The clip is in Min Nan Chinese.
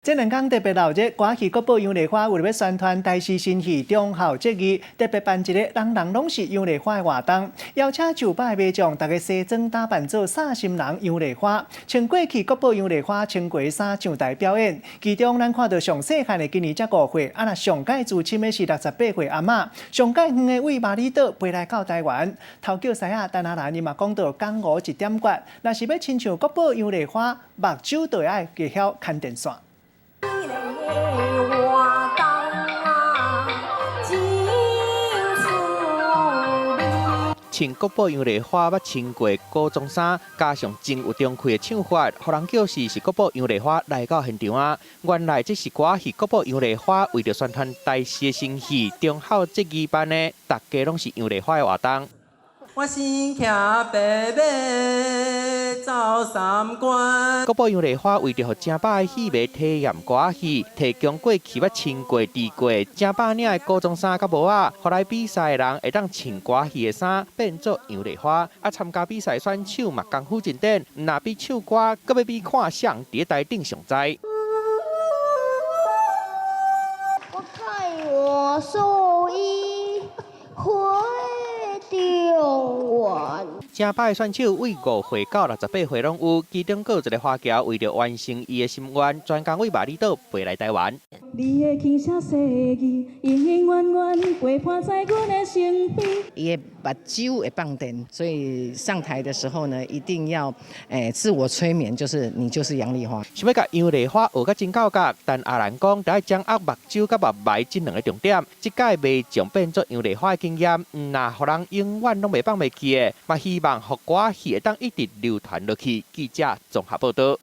這兩工特別鬧熱，歌仔戲國寶楊麗花為著欲宣傳台視新戲忠孝節義，特別辦一個人人攏是楊麗花的活動，邀請上百个民眾，逐家西裝打扮做煞心人楊麗花，穿過去國寶楊麗花穿過的衫上台表演。其中咱看到上細漢的今年才5歲，啊若上蓋資深的是68歲阿嬤，上蓋遠的佇峇里島飛來到台灣。頭叫師仔陳阿蘭伊嘛講到江湖一點訣，若是欲親像國寶楊麗花，目睭就愛會曉牽電線。活動啊，真趣味。穿國寶楊麗花捌穿過古裝衫，加上真有中氣的唱法，予人叫是是國寶楊麗花來到現場啊！原來這是歌仔戲國寶楊麗花為著宣傳台視的新戲忠孝節義辦的，逐家攏是楊麗花的活動。我身騎白馬走三關。國寶楊麗花為著予成百的戲迷體驗歌仔戲，提供過去捌穿過、戴過成百領的古裝衫佮帽仔，予來比賽的人會當穿歌戲的衫變做楊麗花。啊，參加比賽選手嘛功夫真頂，毋若比唱歌，閣欲比看誰佇台頂上知。我看我壽衣回中原。成百的選手對5歲到68歲攏有，其中閣有一个華僑為著完成伊的心願，專工對峇里島飛來台灣。你的輕聲細語，隱隱約約陪伴在阮的身邊。伊的目睭會放電，所以上台的時候呢，一定要自我催眠，就是你就是楊麗花。想欲共楊麗花學甲真到格，但阿蘭講，著愛掌握目睭佮目眉這兩个重點。這屆袂將變做楊麗花的經驗，毋若予人永遠攏袂放袂記的，嘛希望予歌仔戲會當一直流傳落去。記者綜合報導。